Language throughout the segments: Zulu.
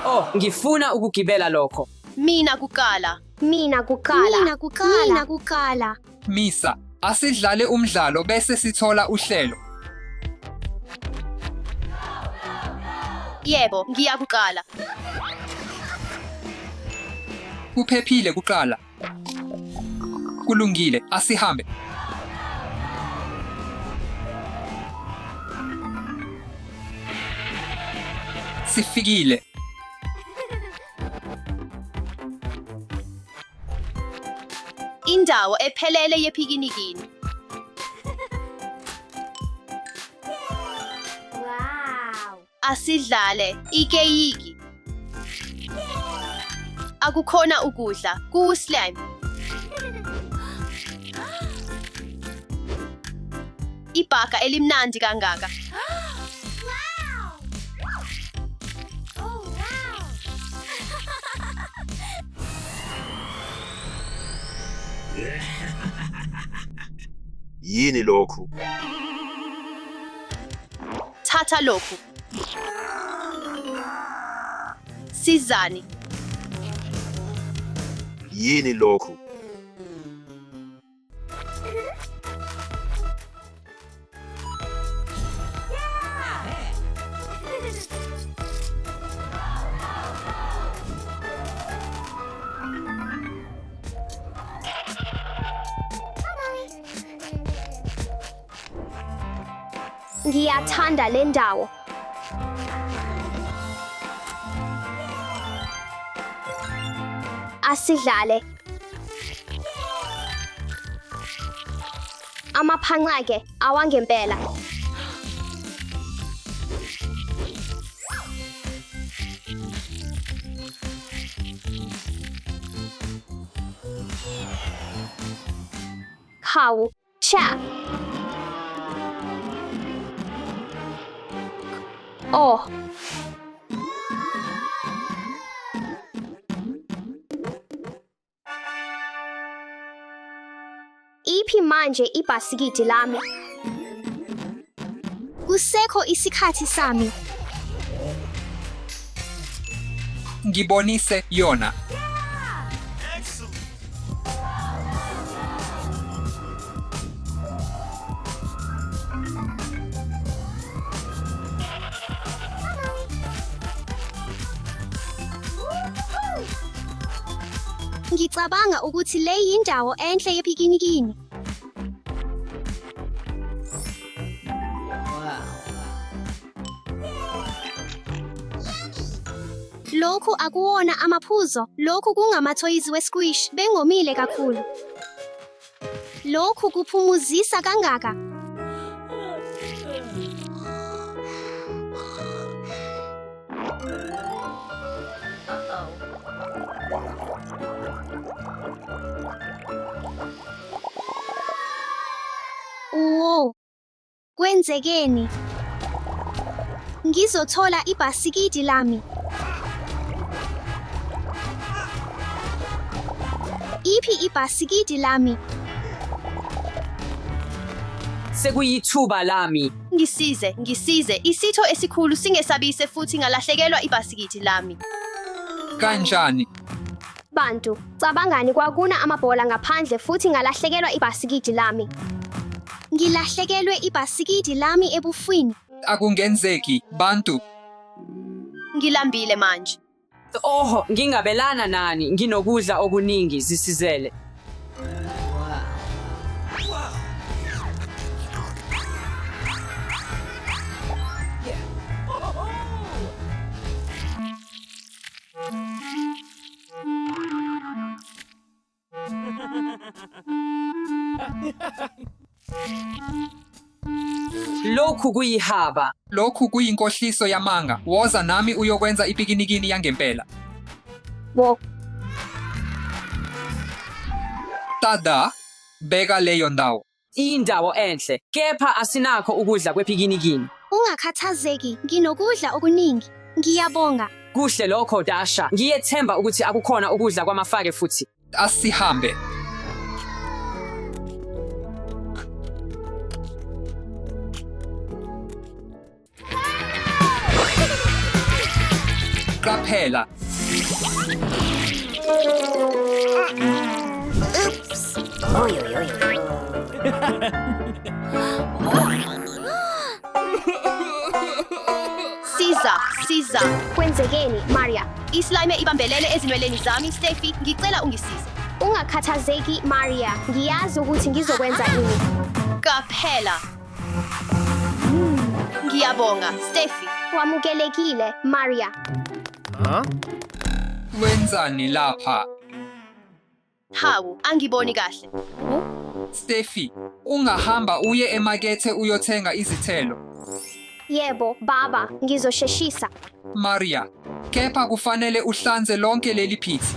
Oh, ngifuna ukugibela lokho. Mina kuqala. Mina kuqala. Mina kuqala. Mina kuqala. Misa, asidlale umdlalo bese sithola uhlelo. Yebo, ngiya kuqala. Kuphephile kuqala. Kulungile, asihambe. Sifikile. Indawo ephelele yephikinikini. Wow. Asidlale ikeyiki. Akukhona ukudla, kuwu-slime. Ibhaga elimnandi kangaka. Oh, wow. Yini lokhu? Thatha lokhu. Sizani. Yini lokhu? Ngiyathanda le ndawo. Asidlale. Amaphanqake awangempela. Hawu, cha. Oh. Iphi manje ibhasikidi lami? Kusekho isikhathi sami. Ngibonise yona. Ngicabanga ukuthi le yindawo enhle yephikinikini. Lokhu akuwona amaphuzo, lokhu kungamathoyizi we-squish, bengomile kakhulu. Lokhu kuphumuzisa kangaka. Uwo, kwenzekeni? Ngizothola ibhasikidi lami. Iphi ibhasikidi lami? Sekuyithuba lami. Ngisize, ngisize. Isitho esikhulu singesabise futhi ngalahlekelwa ibhasikidi lami. Kanjani? Bantu, cabangani kwakuna amabhola ngaphandle futhi ngalahlekelwa ibhasikidi lami. Ngilahlekelwe ibhasikidi lami ebufwini. Akungenzeki, bantu. Ngilambile manje. Oho, ngingabelana nani, nginokudla okuningi, zisizele. Lokhu kuyihaba. Lokhu kuyinkohliso yamanga. Woza nami uyokwenza ipikinikini yangempela. Wo, Tada! Beka leyo ndawo. Indawo enhle, kepha asinakho ukudla kwepikinikini. Ungakhathazeki, nginokudla okuningi. Ngiyabonga. Kuhle lokho Dasha. Ngiyethemba ukuthi akukhona ukudla kwamafake futhi. Asihambe. Qaphela. Siza, siza. Kwenzekeni, Maria? Islime ibambelele ezinweleni zami, Steffi. Ngicela ungisize. Ungakhathazeki, Maria. Ngiyazi ukuthi ngizokwenza ini. Qaphela. Ngiyabonga, Steffi. Wamukelekile, Maria. Wenzani lapha? Hawu, angiboni kahle. Steffi, ungahamba uye emakethe uyothenga izithelo. Yebo, baba, ngizosheshisa. Maria, kepha kufanele uhlanze lonke leli phithi.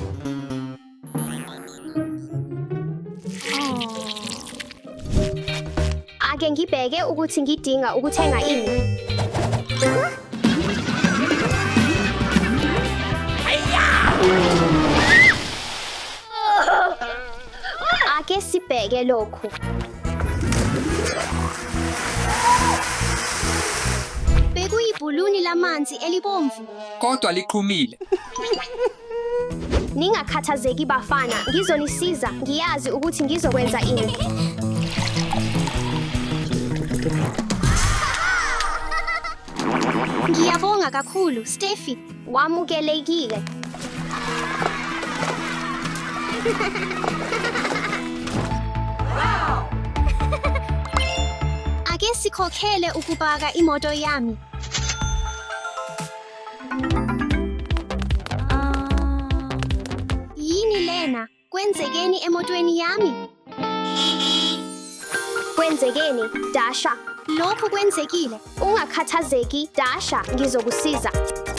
Ake ngibheke ukuthi ngidinga ukuthenga ini. Ake sibheke lokhu. Bekuyibhuluni lamanzi elibomvu. Kodwa liqhumile. Ningakhathazeki bafana, ngizonisiza. Ngiyazi ukuthi ngizokwenza ini. Ngiyabonga kakhulu, Steffi. Wamukelekile. Ake sikhokhele ukupaka imoto yami. Yini lena? Kwenzekeni emotweni yami? Kwenzekeni, Dasha? Lokhu kwenzekile. Ungakhathazeki, Dasha, ngizokusiza.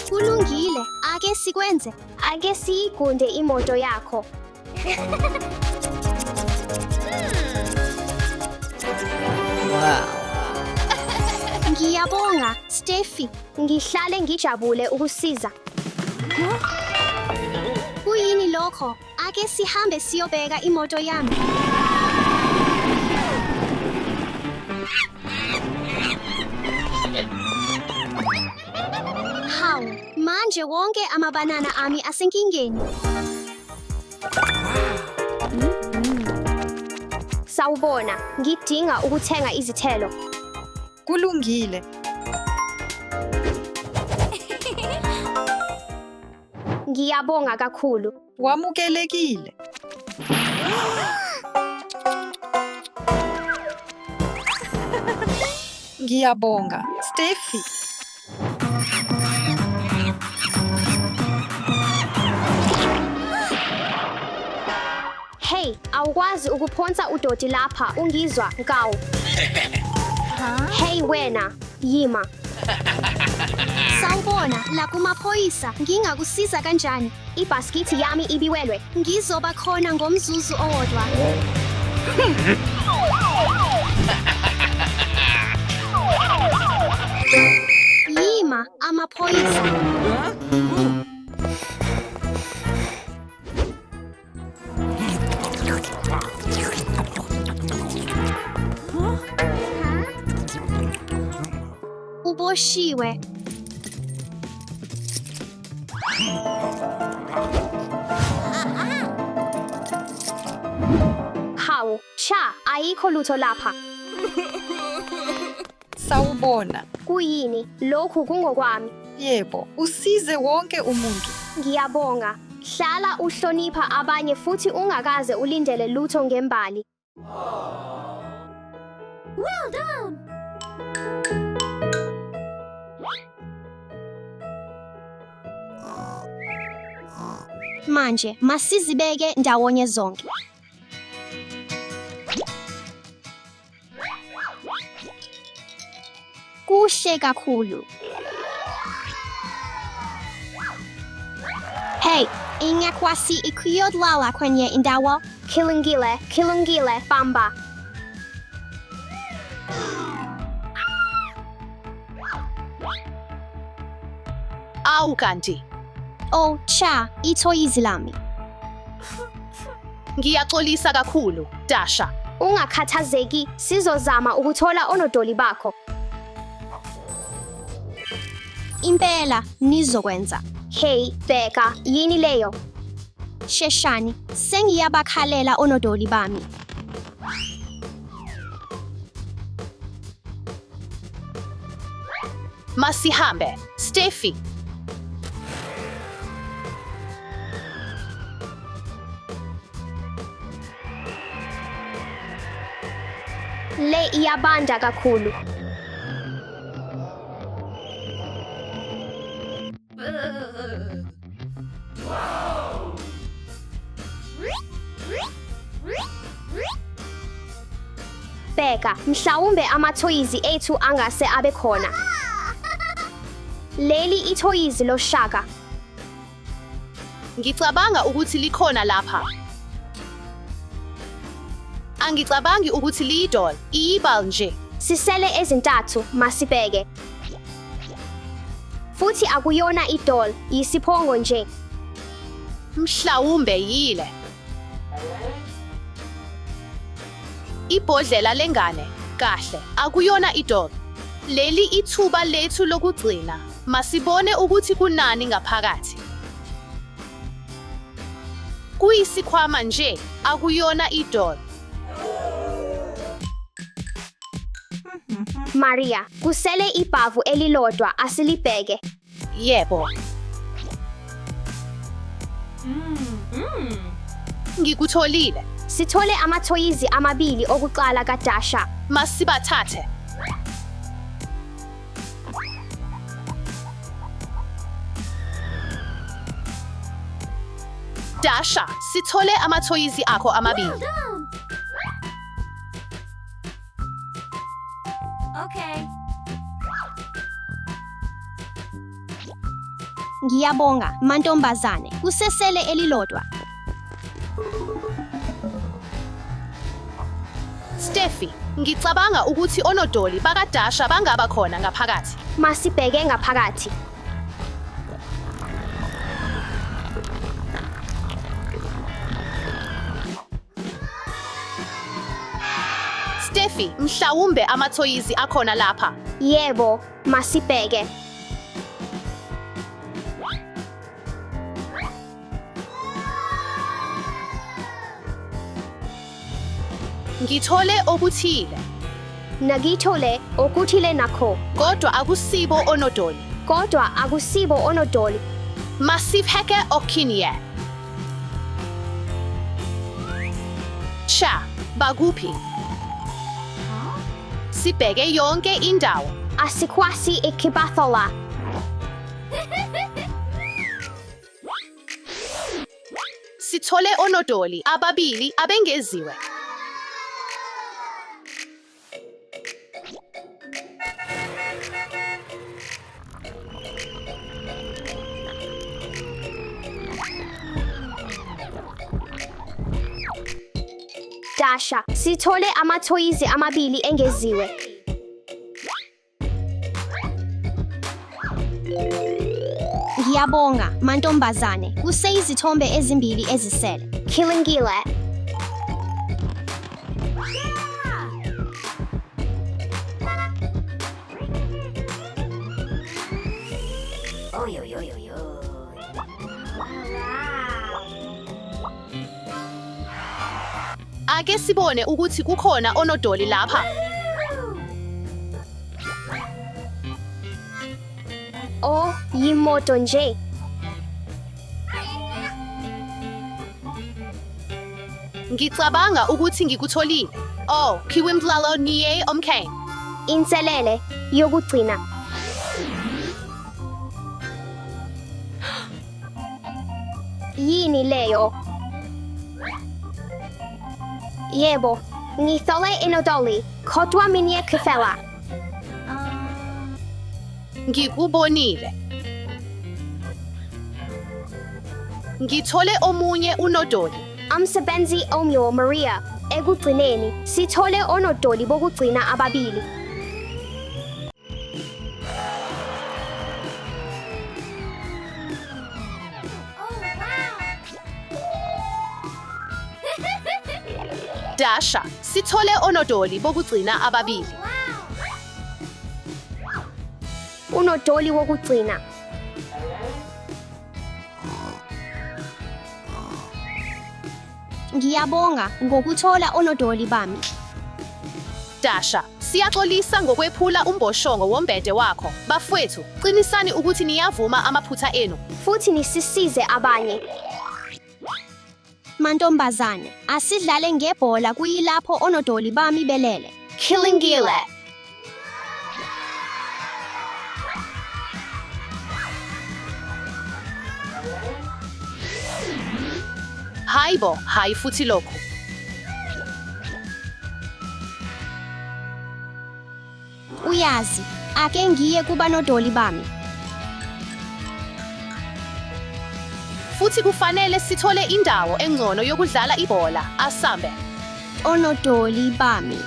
Kulungile, ake sikwenze. Ake siyigunde imoto yakho. Ngiyabonga, Steffi. Ngihlale ngijabule ukusiza. Kuyini lokho? Ake sihambe siyobheka imoto yami. Hawu, manje wonke amabanana ami asenkingeni. Sawubona, ngidinga ukuthenga izithelo. Kulungile. Ngiyabonga kakhulu. Wamukelekile. Ngiyabonga, Steffi. Hey, awukwazi ukuphonsa udoti lapha, ungizwa, Nkawu. Hey wena, yima. Sawubona, la kumaphoyisa, ngingakusiza kanjani? Ibhaskithi yami ibiwelwe. Ngizoba khona ngomzuzu owodwa. Yima, amaphoyisa. Uboshiwe. Hawu, cha, ayikho lutho lapha. Sawubona. Kuyini? Lokhu kungokwami. Yebo, usize wonke umuntu. Ngiyabonga. Hlala uhlonipha abanye futhi ungakaze ulindele lutho ngembali. Manje masizibeke ndawonye zonke. Kuhle kakhulu. Hey, ingakwasi ikuyodlala kwenye indawo? Kilungile, kilungile, bamba. Awu kanti. Oh, cha, ithoyizi lami. Ngiyaxolisa kakhulu, Dasha. lay ' Impela nizokwenza. Hey, bheka, yini leyo? Sheshani, sengiyabakhalela onodoli bami. Masihambe, Steffi. Le iyabanda kakhulu. Bheka, mhlawumbe amathoyizi ethu angase abe khona. Leli ithoyizi loshaka. Ngicabanga ukuthi likhona lapha. Angicabangi ukuthi liyidol, iyibal nje. Sisele ezintathu, masibheke. Futhi akuyona idol, yisiphongo nje. Mhlawumbe yile. Ibhodlela lengane, kahle, akuyona idol. Leli ithuba lethu lokugcina. Masibone ukuthi kunani ngaphakathi. Kuyisikhwama nje, akuyona idol. Maria, kusele ibhavu elilodwa, asilibheke. Yebo. Ngikutholile. Sithole amathoyizi amabili okuqala kaDasha. Masibathathe. Dasha, sithole amathoyizi akho amabili. Ngiyabonga, mantombazane. Kusesele elilodwa. Steffi, ngicabanga ukuthi onodoli bakaDasha bangaba khona ngaphakathi. Masibheke ngaphakathi. Steffi, mhlawumbe amathoyizi akhona lapha. Yebo, masibheke. Ngithole okuthile, Nagithole okuthile nakho, kodwa akusibo onodoli. kodwa akusibo onodoli. Masivheke okinye. Cha, bakuphi? Sibheke yonke indawo. Asikwasi ikibathola. Sithole onodoli ababili abengeziwe. Dasha, sithole amathoyizi amabili engeziwe. Ngiyabonga, mantombazane. Kuseyizithombe ezimbili ezisele. Kilingile. Ake sibone ukuthi kukhona onodoli lapha. Oh, yimoto nje. Ngicabanga ukuthi ngikutholile. Oh, kiwimdlalo niye omkane. Inselele yokugcina. Yini leyo? Yebo, ngithole inodoli, kodwa minye kuphela. Ngikubonile. Ngithole omunye unodoli. Umsebenzi omyo Maria. Ekugcineni, sithole onodoli bokugcina ababili. Dasha, sithole onodoli bokugcina ababili. Unodoli wokugcina. Ngiyabonga ngokuthola onodoli bami. Dasha, siyaxolisa ngokwephula umboshongo wombhede wakho. Bafwethu, qinisani ukuthi niyavuma amaphutha enu. Futhi nisisize abanye. Mantombazane, asidlale ngebhola kuyilapho onodoli bami belele. Kilingile. Hayibo, hayi futhi lokhu. Uyazi, ake ngiye kubanodoli bami. Futhi kufanele sithole indawo engcono yokudlala ibhola. Asambe. Onodoli bami.